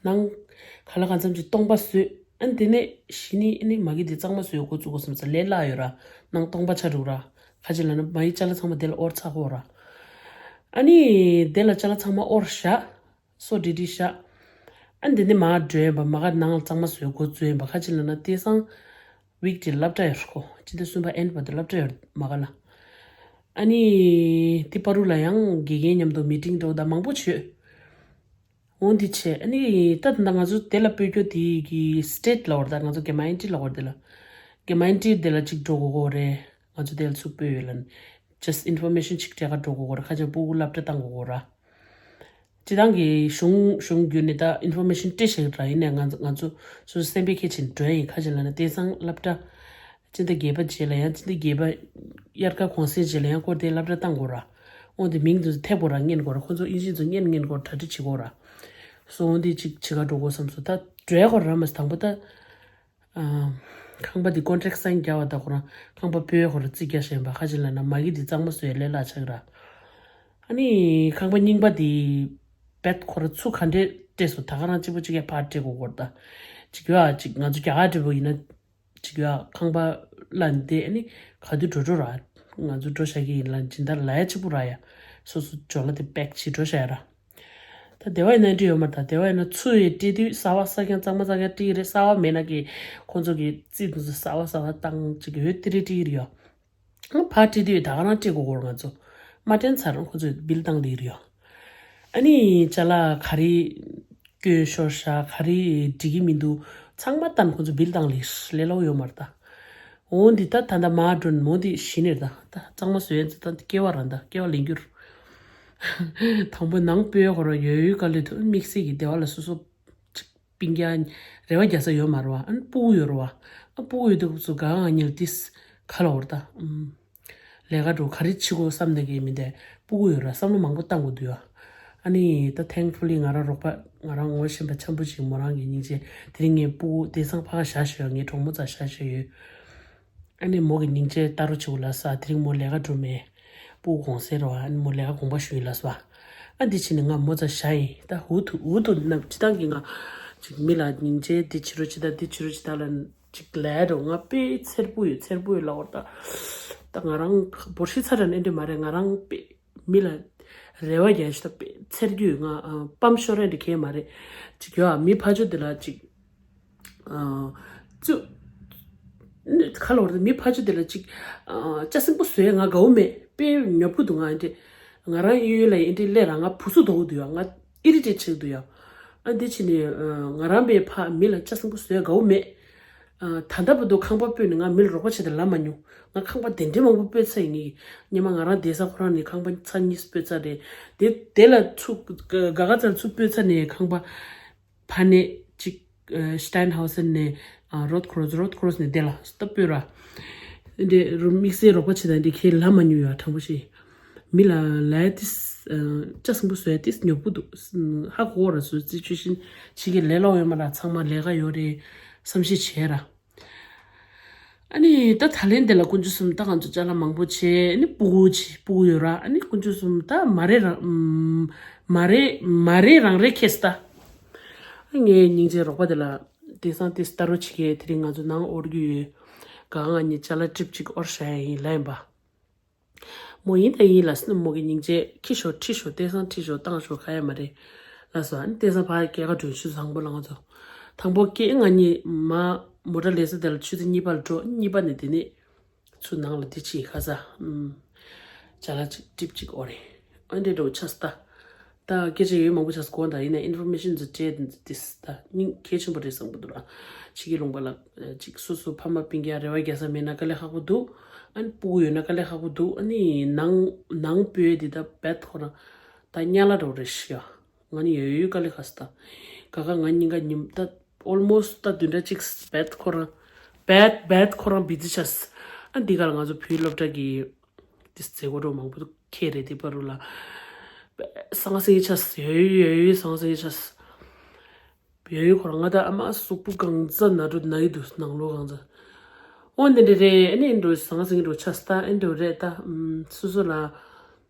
ནང་ག་ལ་གང་འཚམ་ཅིག་སྟོང་པ་བཟོས། ཨ་འདི་ནས་ཞི་ནི་ཨ་ནི་མ་གི་འདི་གཙང་མ་བཟོས་འགོ་བཙུགས་དགོས་བསམ་ས་ལས་སླ་ཡོད་ར། ནང་སྟོང་པ་ཆ་འགྲོ་ར། ཁ་ཅིག་ལ་ན་མ་ཡི་ཅ་ལག་ཚང་མ་དེ་ལ་ཨོར་ཚ་གོ་ར། ཨ་ནི་དེ་ལ་ཅ་ལག་ཚང་མ་ཨོར་བཞག་སོ་འདྲི་འདྲི་བཞག་ཨ་འདི་ནི་མ་འགྲོ་ཡིན་པ་མ་ག་ནང་ལ་གཙང་མ་བཟོས་འགོ་བཙུགས་ཡིན་པ་ཁ་ཅིག་ལ་ན་དེ་སང་ཝིག་ཌེ་སློབ་གྲྭ་ཡོད་ཁོ་ཅི་འདི་གསུམ་པ་ཨེན་བར་དུ་སློབ་གྲྭ་ཡོད་མ་ག་ལ། ཨ་ནི་དེ་པ་རུ་ལ་ཡང་དགེ་རྒན་མཉམ་དུ་མི་ཊིང་འགྲོ་ད་མང་པོ་བྱོས། འོ་འདི་བྱས་ཨ་ནི་ད་ད་ང་ཚོ་དེ་ལ་སྤོས་རྒྱུ་དེ་གི་སི་ཊེ་ཊི་ལ་བར་ད་ང་ཚོ་གེ་མ་ཨེན་ཊི་ལ་བར་དེ་ལ་གེ་མ་ཨེན་ཊི་དེ་ལ་གཅིག་འགྲོ་དགོས་གོ་རེད། ང་ཚོ་དེ་ལ་ཚུགས་སྤོས་ཡོད་ལ་ནི་ཇ་སི་ཊི་ཨིན་ཕོར་མེ་ཤན་གཅིག་སྤྲད་ག་འགྲོ་དགོས་གོ་རེད། ཁ་ཅིག་སྤུ་གུ་སློབ་གྲྭ་བཏང་དགོས་གོ་ར། སྤྱི་བཏང་གི་གཞུང་གཞུང་བརྒྱུད་ནས་ད་ཨིན་ཕོར་མེ་ཤན་སྤྲད་བཞག་ར་ཡིན་ནའི་ང་ཚོ་ང་ཚོ་སོ་སོ་སེམས་པའི་ཁྱད་ཆེན་འགྲོ་ཡིན་ཁ་ཅིག་ལ་ནི་དེང་སང་སློབ་གྲྭ་ སྤྱི་ཟླ་བརྒྱད་པ་རྗེས་ལ་ཡང་སྤྱི་ཟླ་བརྒྱད་པ་དབྱར་ཁ་གུང་སེང་རྗེས་ལ་ཡང་སྐོར་དེ་སློབ་གྲྭ་བཏང་དགོས་ར། འོ་དེ་མིང་དེ་ཚོ་ཐེབས་དགོས་ར་སྔོན་དགོས་ར། ཁོ་ཚོ་དབྱིན་ཇི་ཚོ་སྔོན་སྔོན་དགོས་གྲ་སྒྲིག་བྱེད་དགོས་ར། སོ་འོ་དེ་ཅིག་བྱེད་ག་འགྲོ་དགོས་བསམ་སོང་། ད་འགྲོ་ཡ་ཁོ་ར་མ་དང་པོ་ད། ཨ། ཁང་པ་འདི་ཀོན་ཊེག་སའིན་རྒྱག་པ་ད་ཁོ་རང་ཁང་པ་སྤོས་ཁོ་ར་རྩིས་རྒྱག་བཞིན་པ་ཁ་ཅིག་ལ་ན་མ་གི་འདི་གཙང་མ་བཟོས་ལས་སླ་ཆགས་ར། ཨ་ནི་ཁང་པ་རྙིང་པ་འདི་བེད་ཁོ་ར་ཚུ་ག་འདྲས་སྤྲད་སོང་། ད་ག་རང་གཅིག་པོ་གཅིག་ཡ་ཕར་སྤྲད་དགོས་སྐོར་ད། ཅིག་ཡོད་ཨ་ཅིག་ང་ཚོ་རྒྱ་གར་འདྲ་པོ་ཡིན་ན། ཅིག་ཡོད་ཨ་ཁང་པ་ལ་འདི་ཨ་ནི་ག་དུས་འགྲོ་འགྲོ་ར། ང་ཚོ་འགྲོ་བཞག་གི་ཡིན་ལ་སྦྱིན་བདག་ལ་ཡ་གཅིག་པུ་ར་ཡ། སོ་སོ་ཇོ་ལ་དེ་པེག་བྱེད་འགྲོ་བཞག་ཡ་ར། ད་དེ་བ་ཡིན་ན་འདྲི་ཡོད་མ་རེད། ད་དེ་བ་ཡིན་ན་ཚུ་ཡི་སྤྲད་དུས་གསར་བ་གསར་རྐྱང་གཙང་མ་གཙང་རྐྱང་སྤྲད་ཀྱི་རེད། གསར་བ་མེད་ན་གི་ཁོང་ཚོ་གི་རྩིས་འདུག་ཚོ་གསར་བ་གསར་བ་བཏང་ཅིག་ཡོད་དེ་རེད་སྤྲད་ཀྱི་རེད་ཡོད། ཨ་ཕར་སྤྲད་དུས་ད་ག་རང་སྤྲད་དགོས་སྐོར་ང་ཚོ་མ་དྲན་ཚར་ཁོང་ཚོས་བིལ་བཏང་ལེ་རེད་ཡོད། ཨ་ནི་ཅ་ལག་ག་རེ་སྐྱོན་ཤོར་ཤག་ག་རེ་འགྲིག་གི་མི་འདུག་ཚང་མ་བཏང་ཁོང་ཚོས་བིལ་བཏང་ལེ་ལས་སླ་པོ་ཡོད་མ་རེད་ད། འོ་འདི་ད་ད་ད་མ་འགྲོ་ནི་མོ་འདི་གཞི་ནས་ད་ད་གཙང་མ་བཟོས་ཡན་ཚོ་ད་འདི་སྐྱེ་བ་རང་ད་སྐྱེ་བ་ལེན་རྒྱུར། དང་པོ་ནང་སྤོས་ཁོ་རང་ཡོད་ཡོད་དཀའ་ལས་ཐུག་དམིགས་བསལ་གྱི་སྡེ་བ་ལ་སོ་སོ་ཅིག་སྤུན་ཀྱག་རེ་བ་རྒྱག་ས་ཡོད་མ་རེད་བ། ཨ་ནི་སྤུ་གུ་ཡོད་རེད་བ། ཨ་སྤུ་གུ་ཡོད་དུས་སུ་ག་ང་གཉིས་ལ་ཏིས་ག་ལ་འོར་ད། ཨུམ། ལས་ཀ་འགྲོ་ག་རེ་བྱེད་དགོས་བསམ་ནས་གི་མི་འདས་སྤུ་གུ་ཡོད་ར་བསམ་བློ་མང་པོ་བཏང་དགོས་འདུག་ཡ། ཨ་ནི་ད་thankfully ང་རང་རོགས་པ་ང་རང་ངོ་ཤེས་པ་འཆམ་པོ་ཞིག་མོ་རང་གི་སྙིང་རྗེ་དེ་རིང་ངས་སྤུ་གུ་དེང་སང་ཕ་ག་བཞག་ཤོད་ཡ་ངའི་གྲོགས་མོ་ཚ་བཞག་ཤོད་ཡོད། ཨ་ནི་མོ་གི་སྙིང་རྗེ་ལྟ་རོགས་བྱེད་དགོས་ལ་ས་དེ་རིང་མོ་ལས་ཀ་འགྲོ་མེད། སྤུ་གུ་གུང་སེང་རེད་བ། ཨ་ནི་མོ་ལས་ཀ་དགོངས་པ་ཞུ་ཡིན་ལ་སོ། ཨ་འདི་ཕྱིན་ནས་ང་མོ་ཚ་བཞག་ཡིན་ད་འུ་ཐུག་འུ་ཐུག་ན་སྤྱི་བཏང་གི་ང་ཅིག་མི་ལ་སྙིང་རྗེ་འདི་བྱེད་རོགས་བྱེད་ད་འདི་བྱེད་རོགས་བྱེད་ད་ལ། ཅིག་ལས་འགྲོ་ང་དཔེ་འཚེར་པོ་ཡོད་འཚེར་པོ་ཡོད་ལབ་པར་ད། ད་ང་རང་བོར་ཤི་ཚ་དྲན་ཨེ་འདྲ་མ་རེད། ང་རང་དཔེ་མི་ལ་རེ་བ་རྒྱག་ཤི་ད་དཔེ་འཚེར་རྒྱུ་ཡོད། ང་ཨ་པམ་ཤོར་ཨེ་འདྲ་གས་མ་རེད། ཅིག་ཡོད་ཨ་མི་ཕ་ཆོ་དེ་ལ་ཅིག་ཨ་ཙུ་ཁ་ལོ་བར་མི་ཕ་ཆོ་དེ་ལ་ཅིག་ཨ་ལྕགས་སྲིན་པོ་བཟོས་ང་དགའ་བོ་མེད། དཔེ་ཉོབ་ཀུ་འདུག་ང་ཨེ་འདྲ་ང་རང་ཡོད་ཡོད་ལ་ཨེ་འདྲ་ལས་རང་ང་བུ་སུ་དོག་འདུག་ཡ། ང་ཨི་རི་ཊེཊ་བྱེད་ཀྱི་འདུག་ཡ། ཨ་འདི་ཕྱིན་ནས་ང་རང་པའི་ཕ་མི་ལ་ལྕགས་སྲིན་པོ་བཟོས་དགའ་བོ་མེད། ད་ལྟ་བར་དུ་ཁང་པ་སྤོས་ནས་ང་མི་ལ་རོགས་པ་བྱེད་དེ་ལབ་མ་མྱོང་། ང་ཁང་པ་དེ་འདྲའི་མང་པོ་སྤོས་ཚར་ཡིན་ངེས། སྙེ་མ་ང་རང་བསྡད་ས་ཁོ་རང་ནས་ཁང་པ་ཚར་གཉིས་སྤོས་ཚར་རེད། དེ་དེ་ལ་ཚུར་ག་ག་ཚར་ཚུར་སྤོས་ཚར་ནས་ཁང་པ་ཕ་ནས་གཅིག་ཨ་Steinhausen་ནས་ཨ་Rote Kreuz Rote Kreuz ནས་དེ་ལ་ད་སྤོས་ར། འདི་རུ་དམིགས་བསལ་རོགས་པ་བྱེད་དང་འདི་ཁས་ལབ་མ་མྱོང་ཡ་དྲང་པོ་ཞིག་མི་ལ་ལས་ཏིས་ལྕགས་སྲིན་པོ་བཟོས་ཏིས་ཉོབ་པོ་འདུག་ཧ་གོ་ར་བཟོས་རྩིས་ཆུ་ཤིན་ཕྱི་གི་ལས་སླ་པོ་ཡོད་མ་ར། ཚང་མ་ལས་ཀ་ཡོད་རེད་བསམ་ཤེས་བྱས་ར། ཨ་ནི་ད་ད་ལན་དེ་ལ་དཀོན་མཆོག་གསུམ་ད་ང་ཚོ་ཅ་ལག་མང་པོ་བྱས། ཨ་ནི་སྤུ་གུ་བྱས་སྤུ་གུ་ཡོད་ར། ཨ་ནི་དཀོན་མཆོག་གསུམ་ད་མ་རེད་རང་མ་རེད་མ་རེད་རང་རེད་ཁེས་ད། ངའི་སྙིང་རྗེ་རོགས་པ་དེ་ལ་དེང་སང་ཏིས་ལྟ་རོགས་བྱེད་མཁན་དེ་རིང་ང་ཚོ་ནང་འོར་རྒྱུ་ཡོད། ག་ང་གཉིས་ཅ་ལག་ཊིབ་ཅིག་འོར་བཞག་ཡ་ཡིན་ལབ་ཡིན་པ། མོ་ཡིན་ད་ཡིན་ལ་སི་ནི་མོ་གི་སྙིང་རྗེ་ཁྱི་ཤོག་ཁྲི་ཤོག་དེང་སང་ཁྲི་ཤོག་བཏང་ཤོག་ག་ཡ་མ་རེད་ལ་སོ། ཨ་ནི་དེང་སང་ཕ་སྐྱེལ་ཁ་འགྲོ་ཆུ་བཟང་པོ་ལ་ང་ཚོ་དང་པོ་སྐྱེལ་ང་གཉིས་མ་མོ་ཊ་ལས་ས་དེ་ལ་ཆུ་ཚོད་གཉིས་པ་ལ་འགྲོ། གཉིས་པ་ནས་དེ་ནས་ཚུར་ནང་ལ་དེ་ཕྱིན་ཁ་ས་ཨུམ། ཅ་ལག་ཅིག་ཊིབ་ཅིག་འོ་རེད། ཨ་འདྲེ་འགྲོ་ཆ་ས་ད། ད་སྐད་ཆ་ཡོད་མང་པོ་ཆ་ས་གོ་ད་ཡིན་ན་ཨིན་ཕོར་མེ་ཤན་ཟེར་བྲེད་དེ་ད་སྙིང་གལ་ཆེན་པོ་རེད་བསམ་གི་འདུག་ར། ཕྱི་གི་ལུང་པ་ལ་ཅིག་སོ་སོ་ཕ་མ་སྤུན་ཀྱག་རེ་བ་རྒྱག་ས་མེད་ན་དཀའ་ལས་ཁག་པོ་འདུག་ཨ་ནི་སྤུ་གུ་ཡོད་ན་དཀའ་ལས་ཁག་པོ་འདུག་ཨ་ནི་ནང་ནང་སྤོས་དེ་ད་བེད་ཁོ་རང་ད་གཉའ་ལ་འགྲོ་རེད་ཤི་ཡ། ང་ནི་ཡོད་ཡོད་དཀའ་ལས་ཁག་ས་ད། ག་ག་ང་གཉིས་ཀ་ཉིམ་ད་ཨོལ་མོ་སི་ད་བདུན་ཕྲག་གཅིག་བེད་ཁོ་རང་བེད་བེད་ཁོ་རང་བི་ཛི་ཆ་ས། ཨ་འདི་ག་ལ་ང་ཚོ་བོད་སློབ་གྲྭ་གི་དེ་མཛད་སྒོ་འགྲོ་མང་པོ་འཁེལ་རེད་དེ་པ་རུ་ལ། སང་སེང་ཆ་ཡོད་ཡོད་ཡོད་སང་སེང་ཆ་ཡོད་ཡོད་ཁོ་རང་ང་ད་ཨ་མ་གཟུགས་པོ་གང་ཚ་ན་འགྲོ་ན་ཡི་འདུག་ནང་ལོགས་གང་ཚ། འོ་འདི་འདྲ་རེད། ཨ་ནི་འགྲོ་སང་སེང་འགྲོ་ཆ་ས་ད་ཨེ་འགྲོ་རེད་ད། སོ་སོ་ལ་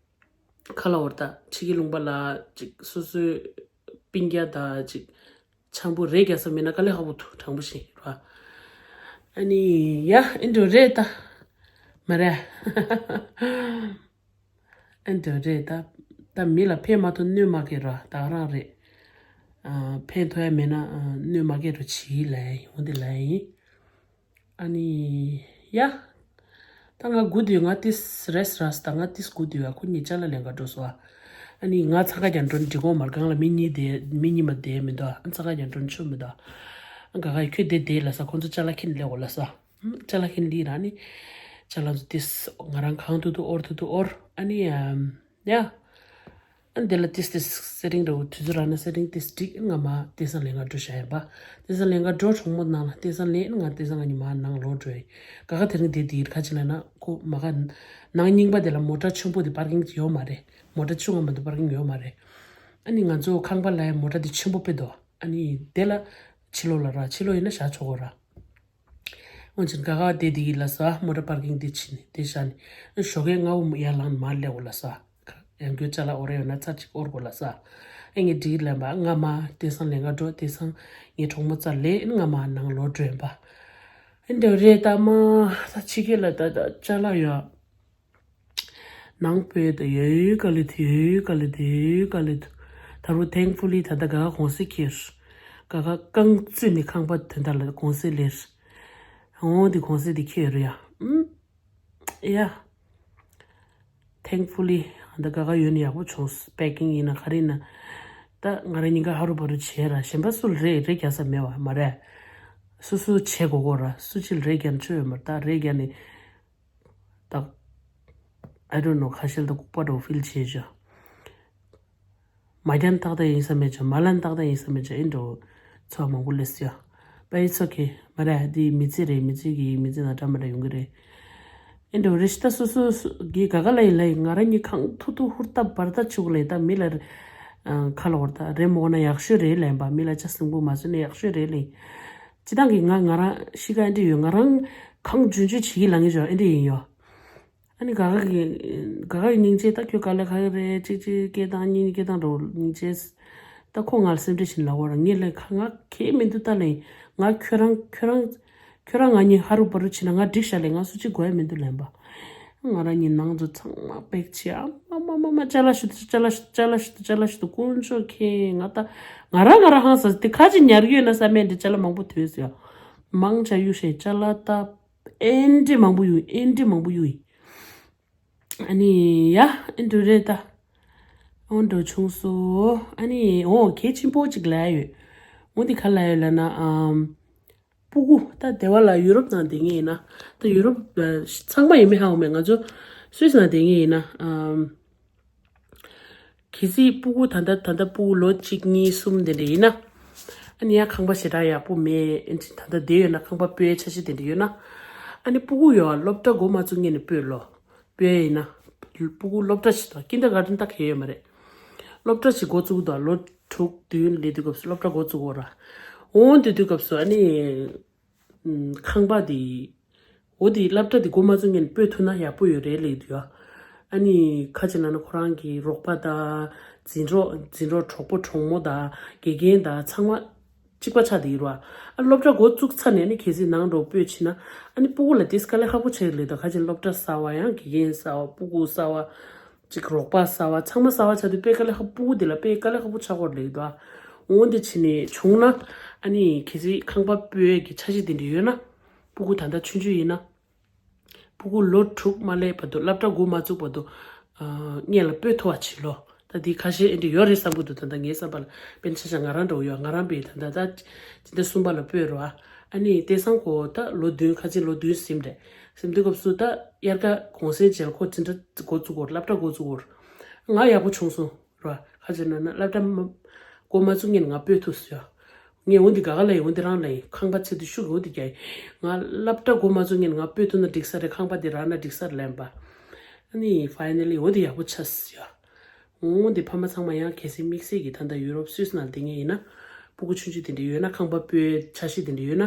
ཁ་ལ་འོར་ད་ཕྱི་གི་ལུང་པ་ལ་ཅིག་སོ་སོའི་སྤུན་ཀྱག་ད་ཅིག་འཆམ་པོ་རེད་རྒྱག་ས་མེད་ན་དཀའ་ལས་ཁག་པོ་འདུག་དྲང་པོ་ཞིག་ར། ཨ་ནི་ཡ་ཨེ་འགྲོ་རེད་ད། མ་རེད། ཨེ་འགྲོ་རེད་ད། ད་མི་ལ་ཕན་མ་ཐོགས་གནོད་མ་སྐྱེལ་ར་ད་ག་རང་རེད། ཨ་ཕན་ཐོགས་ཡ་མེད་ན་ཨ་གནོད་མ་སྐྱེལ་རོགས་བྱིས་ལ་ཡིན་འོ་འདི་ལ་ཡིན། ཨ་ནི། ཡ། ད་ང་སྒུག་སྡོད་ང་ཏིས་རེས་ར་ད་ང་ཏིས་སྒུག་སྡོད་ཡ་ཁོ་གཉིས་ཅ་ལག་ལེན་ག་འགྲོ་སོང་ཨ། ཨ་ནི་ང་འཚང་ཁ་རྒྱག་འགྲོ་འགྲིག་གོ་མར་སྒང་ལ་མི་གཉིས་བསྡད་མི་གཉིས་མ་བསྡད་མི་འདུག་ཨ། འཚང་ཁ་རྒྱག་འགྲོ་ཆོ་མི་འདུག་ཨ། ག་ག་ཡི་ཁྱོད་བསྡད་བསྡད་ལ་ས་ཁོ་ཚོ་ཅ་ལག་ཁྱེར་ནས་སླེབས་གོ་ལ་ས། ཅ་ལག་ཁྱེར་ནས་སླེབས་ར་ནི། ཅ་ལག་ཚོ་ཏིས་ང་རང་གང་ཐུབ་ཐུབ་འོར་ཐུབ་ཐུབ་འོར་ཨ་ནི། ཡ། ཨ་འདི་ལ་ཏིས་ཏིས་སེ་ཊིང་འདྲ་བོ་དུས་ཚོད་རག་ན་སེ་ཊིང་ཏིས་འགྲིག་ང་མ་ཏེ་སང་ལེན་ག་འགྲོ་བྱ་ཡིན་པ། ཏེ་སང་ལེན་ག་འགྲོ་གྲོང་མོ་ནང་ལ་ཏེ་སང་ལེན་ང་ཏེ་སང་ང་ཉི་མ་ནང་ལོག་འགྲོ་ཡིན། ག་ག་དེ་རིང་དེ་དེ་ཡིར་ཁ་ཅིག་ལ་ན་ཁོ་མ་ག་ནང་རྙིང་པ་དེ་ལ་མོ་ཊ་ཆེན་པོ་དེ་པར་ཀིང་ཡོད་མ་རེད། མོ་ཊ་ཆུང་ང་མ་དུ་པར་ཀིང་ཡོད་མ་རེད། ཨ་ནི་ང་ཚོ་ཁང་པ་ལ་ཡ་མོ་ཊ་དེ་ཆེན་པོ་དཔེ་འདུག་ཨ་ནི་དེ་ལ་ཕྱི་ལོགས་ལ་ར་ཕྱི་ལོགས་ཡིན་ན་བཞག་ཆོག་གོ་ར། འོན་ཀྱང་ག་ག་དེ་དེ་གི་ལ་ས་མོ་ཊ་པར་ཀིང་དེ་ཕྱིན་ནས་དེ་བཞག་ནས་ཞོགས་ཀས་སྔ་བོ་ཡར་ལངས་མར་སླེབས་འོ་ལ་ས། ཡང་སྒོས་ཅ་ལག་འོར་ཡོད་ན་ཚར་གཅིག་འོར་དགོས་ལ་ས། ཨེ་ངས་འགྲིག་ལན་པ་ང་མ་དེ་སང་ལེན་ག་འགྲོ་དེ་སང་ངའི་གྲོགས་མོ་རྩར་ལས་ང་མ་ནང་ལོག་འགྲོ་ཡིན་པ། ཨེ་འདྲ་རེད་ད་མ་ད་ཕྱི་རྒྱལ་ལ་ད་ད་ཅ་ལག་ཡོད། ནང་པའི་ད་ཡོད་ཡོད་ག་ལེ་དུ་ཡོད་ཡོད་ག་ལེ་དུ་ཡོད་ག་ལེ་དུ། ད་རུ་thankfully ད་ད་ག་ག་གོང་སེ་ཁྱེར། ག་ག་རྐང་བཙུན་ནས་ཁང་པ་དོན་དག་ལ་གོང་སེ་ལེར། འོང་དེ་གོང་སེ་དེ་ཁྱེར་ཡ། ཨུམ། ཡ། thankfully ད་ག་ག་ཡོད་ནི་ཡག་པོ་བྱུང་། པེ་ཀིང་ཡིན་ན་ག་རེ་ཡིན་ན། ད་ང་རང་ཉིན་ག་ཧ་རུ་བ་རུ་བྱས་ར་གཞན་པ་སུ་ལ་རེ་རེ་རྒྱག་ས་མེད་བ་མ་རེད། སུ་སུ་བྱེད་དགོས་གོ་ར་སུ་ཅི་ལ་རེ་རྒྱག་ན་ཆོས་ཡོད་མ་རེད་ད་རེ་རྒྱག་ནི། ད། I don't know ཁ་ཤས་ལ་ད་ལྐུགས་པ་འདྲ་བོ་ཕིལ་བྱེད་ཅོ། མ་རྒྱན་ཏག་ཏག་ཡིན་ས་མེད་ཅོ་མ་ལན་ཏག་ཏག་ཡིན་ས་མེད་ཅོ་ཨིན་འགྲོ། ཚོ་མང་པོ་ལས་ཡོ། But it's okay མ་རེད་འདི་མི་ཚེ་རེད། མི་ཚེ་གི་མི་ཚེ་ན་འདྲ་མ་འདྲ་ཡོང་གི་རེད། ཨིན་འགྲོ་རེ་ཞིག་ད་སོ་སོ་སོ་གི་ག་ག་ལ་ཡིན་ལ་ཡིན་ང་རང་གི་ཁང་ཐུ་ཐུ་ཧུར་ཏ་བར་ཏ་ཆུག་ལ་ཡིན་ད་མི་ལ་ཁ་ལ་བར་ཏ་རེ་མོ་ན་ཡག་ཤོས་རེད་ལ་ཡིན་པ་མི་ལ་ཅ་སྲིན་པོ་མ་བཟོས་ན་ཡག་ཤོས་རེད་ལ་ཡིན། སྤྱི་བཏང་གི་ང་ང་རང་ཤི་ཀ་ཨིན་འདྲ་ཡོད་ང་རང་ཁང་ཇུན་ཇུན་བྱེད་ཀྱི་ལ་ངེས་ཅོ་ཨིན་འདྲ་ཡིན་ཡོ། ཨ་ནི་ག་ག་གི་ག་ག་གི་སྙིང་རྗེ་ད་ཁྱོད་ག་ལེ་ག་གི་རེད་གཅིག་གཅིག་སྐད་བཏང་གཉིས་གཉིས་སྐད་བཏང་འགྲོ་སྙིང་རྗེ། ད་ཁོ་ང་ལ་སེམས་ཁྲལ་བྱིན་ལ་བོ་ར་ངས་ལེ་ཁ་ང་ཁེ་མི་འདུག་ད་ལེ་ང་ཁྱོད་རང་ཁྱོད་རང་ཁྱོད་རང་ང་གཉིས་ཧ་རུ་པ་རུ་བྱིན་ན་ང་འགྲིག་ཤ་ལེ་ང་སུ་གཅིག་དགོས་ཡ་མི་འདུག་ལན་པ། ང་རང་གཉིས་ནང་དུ་ཚང་མ་པེག་ཆེ་ཨ་མ་མ་མ་མ་ཅ་ལ་ཞུ་དུ་ཅ་ལ་ཞུ་ཅ་ལ་ཞུ་དུ་དཀོན་མཆོག་ཁེ་ང་ད་ང་རང་ང་རང་ཧང་ས་དེ་ཁ་ཅིག་ཉར་གི་ཡོད་ན་ས་མེད་འདི་ཅ་ལ་མང་པོ་ཐོས་ཟེར་ཡ་མང་ཆ་གཡུག་ཤེ་ཅ་ལ་ད། ཨེ་འདྲི་མང་པོ་ཡོད་ཨེ་འདྲི་མང་པོ་ཡོད། ཨ་ནི་ཡ་ཨེ་འདྲི་རེད་ད། ཨོ་འགྲོ་བྱུང་སོ། ཨ་ནི་འོ་གལ་ཆེན་པོ་གཅིག་ལ་ཡོད། འོ་འདི་ག་ལ་ཡོད་ལ་ན་ཨམ། སྤུ་གུ་ད་དེ་བ་ལ་ཡུ་རོབ་ནང་བསྡད་ངེས་ཡིན་ན་ད་ཡུ་རོབ་ཚང་མ་ཡིན་མིན་ཧ་གོ་མེད་ང་ཚོ་སུད་སི་ནང་བསྡད་ངེས་ཡིན་ན་ཨམ། གལ་སྲིད་སྤུ་གུ་ད་ལྟ་ད་ལྟ་སྤུ་གུ་ལོ་གཅིག་གཉིས་གསུམ་དེ་འདྲ་ཡིན་ན། ཨ་ནི་ཡང་ཁང་པ་ཞེ་དྲག་ཡག་པོ་མེད་ཨ་ནི་ད་ལྟ་བསྡད་ཡོད་ན་ཁང་པ་སྤོས་འཆར་གཞི་དེ་འདྲ་ཡོད་ན། ཨ་ནི་སྤུ་གུ་ཡོད་སློབ་གྲྭ་འགོ་མ་བཙུགས་སྔོན་ནས་སྤོས་ལོ། སྤོས་ཡིན་ན། སྤུ་གུ་སློབ་གྲྭ་ཞིག་དང་ཀིན་ཌར་གྷར་ཌན་ད་གས་ཡོད་མ་རེད། སློབ་གྲྭ་ཞིག་འགོ་བཙུགས་དང་ལོ་དྲུག་བདུན་སླེབས་དུས་སྐབས་སུ་སློབ་གྲྭ་འགོ་བཙུགས་འོ་ར། འོང་དུས་དུས་སྐབས་སུ་ཨ་ནི། ཁང་པ་དེ། འོ་དེ་སློབ་གྲྭ་དེ་འགོ་མ་བཙུགས་སྔོན་སྤོས་ཐུབ་ན་ཡག་པོ་ཡོད་རེད་ལབ་ཀྱི་འདུག་ཡ། ཨ་ནི་ཁ་ཅིག་ལབ་ན་ཁོ་རང་གི་རོགས་པ་དང་འཛིན་གྲོགས་འཛིན་གྲོགས་གྲོགས་པོ་གྲོགས་མོ་དང་དགེ་རྒན་དང་ཚང་མ་གཅིག་པ་ཆགས་བསྡད་ཡོད་རེད་བ། ཨ་སློབ་གྲྭ་འགོ་བཙུགས་ཚར་ནས་ཨ་ནི་གལ་སྲིད་ནང་འགྲོ་སྤོས་ཕྱིན་ན་ཨ་ནི་སྤུ་གུ་ལ་དེ་དཀའ་ལས་ཁག་པོ་ཆགས་ཀྱི་རེད་ད། ཁ་ཅིག་སློབ་གྲྭ་གསར་བ་ཡང་དགེ་རྒན་གསར་བ་སྤུ་གུ་གསར་བ། ཅིག་རོགས་པ་གསར་བ་ཚང་མ་གསར་བ་ཆགས་དུས་དཔེ་དཀའ་ལས་ཁག་སྤུ་གུ་དེ་ལ་དཔེ་དཀའ་ལས་ཁག་པོ་ཆགས་ཀྱི་རེད་ད། འོ་འདི་བྱས་ནས་བྱུང་ན་ཨ་ནི་གལ་སྲིད་ཁང་པ་སྤོས་ཀྱི་འཆར་གཞི་དེ་འདྲ་ཡོད་ན། སྤུ་གུ་ད་ལྟ་ཆུང་ཆུང་ཡིན་ན། སྤུ་གུ་ལོ་དྲུག་མ་སླེབས་བར་དུ་སློབ་གྲྭ་འགོ་མ་བཙུགས་བར་དུ། སྔོན་ལ་སྤོས་ཐུབ་པ་བྱེད་ལོ། ད་འདི་ཁ་ཤས་ཨེ་འདྲ་ཡོད་རེད་བསམ་གི་འདུག་ད་ལྟ་ངའི་བསམ་པ་ལ་དཔེར་ན་ཆ་བཞག་ང་རང་འདྲ་བོ་ཡོད་ང་རང་པས་ད་ལྟ་ད་སྤྱི་ཟླ་གསུམ་པ་ལ་སྤོས་རོགས་ཨ། ཨ་ནི་དེང་སང་གོ་ད་ལོ་བདུན་ཁ་ཆེ་ལོ་བདུན་ཟིན་རེད། ཟིན་དུས་སྐབས་སུ་ད་དབྱར་ཁ་གུང་སེང་རྗེས་ལ་ཁོ་འཛིན་གྲྭ་འགོ་བཙུགས་གོ་སློབ་གྲྭ་འགོ་བཙུགས་གོ་ང་ཡག་པོ་བྱུང་སོང་། ར། ཁ་ཅིག་ན་ན་སློབ་གྲྭ་མ། འགོ་མ་བཙུགས་སྔོན་ང་སྤོས་ཐུབ་སོང་ཡ། ངས་འོ་འདི་ག་ག་ལ་ཡིན་འོ་འདི་རང་ལ་ཡིན་ཁང་པ་ཚད་དུ་ཤུགས་འོ་འདི་རྒྱ་ཡིན། ང་སློབ་གྲྭ་འགོ་མ་བཙུགས་སྔོན་ང་སྤོས་ཐུབ་ན་འགྲིག་ས་རེད་ཁང་པ་འདི་རག་ན་འགྲིག་ས་རེད་ལན་པ། ཨ་ནི་ཕའི་ནལ་ལི་འོ་འདི་ཡག་པོ་ཆགས་སོང་ཡ། འོ་འདི་ཕ་མ་ཚང་མ་ཡང་གལ་སྲིད་དམིགས་བསལ་གྱི་ད་ལྟ་ཡུ་རོབ་སུད་སི་ནང་བསྡད་མཁན་ཡིན་ན། སྤུ་གུ་ཆུང་ཆུང་དེ་འདྲ་ཡོད་ན་ཁང་པ་སྤོས་འཆར་གཞི་དེ་འདྲ་ཡོད་ན།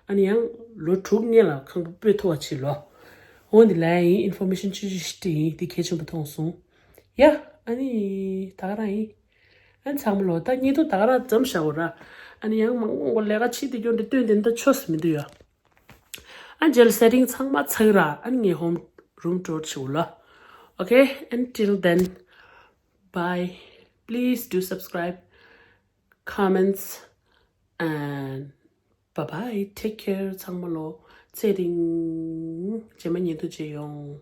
ཨ་ནི་ཡང་ལོ་དྲུག་སྔོན་ལ་ཁང་པ་སྤོས་ཐུབ་པ་བྱེད་ལོ། འོ་འདི་ལ་ཡིན་ཨིན་ཕོར་མེ་ཤན་ཆུང་ཆུང་ཞིག་སྤྲད་ཡིན་འདི་གལ་ཆེན་པོ་མཐོང་སོང་། ཡ། ཨ་ནི། ད་ག་རང་ཡིན། ཨ་ཚང་མ་ལོ་ད་ཉིན་ཐོ་ད་ག་རང་འཛོམས་བཞག་འོ་ར། ཨ་ནི་ཡང་མང་མང་པོ་ལས་ཀ་ཕྱིས་ཏེ་སྐྱོན་འདྲི་སྟོན་དེ་འདྲ་ཆོས་སུ་མི་འདུག་ཡ། ཨ་རྗེས་ལ་སེ་ཊིང་ཚང་མ་ཚར་ར་ཨ་ནི་ངས་ཧོམ་རུམ་ཊུར་བྱེད་འོ་ལ། Okay, until then, bye. Please do subscribe, comments, and bye bye. Take care. ཚང་མ་ལོ་ཚེ་རིང་། རྗེས་མ་ཉིན་ཐོ་མཇལ་ཡོང་།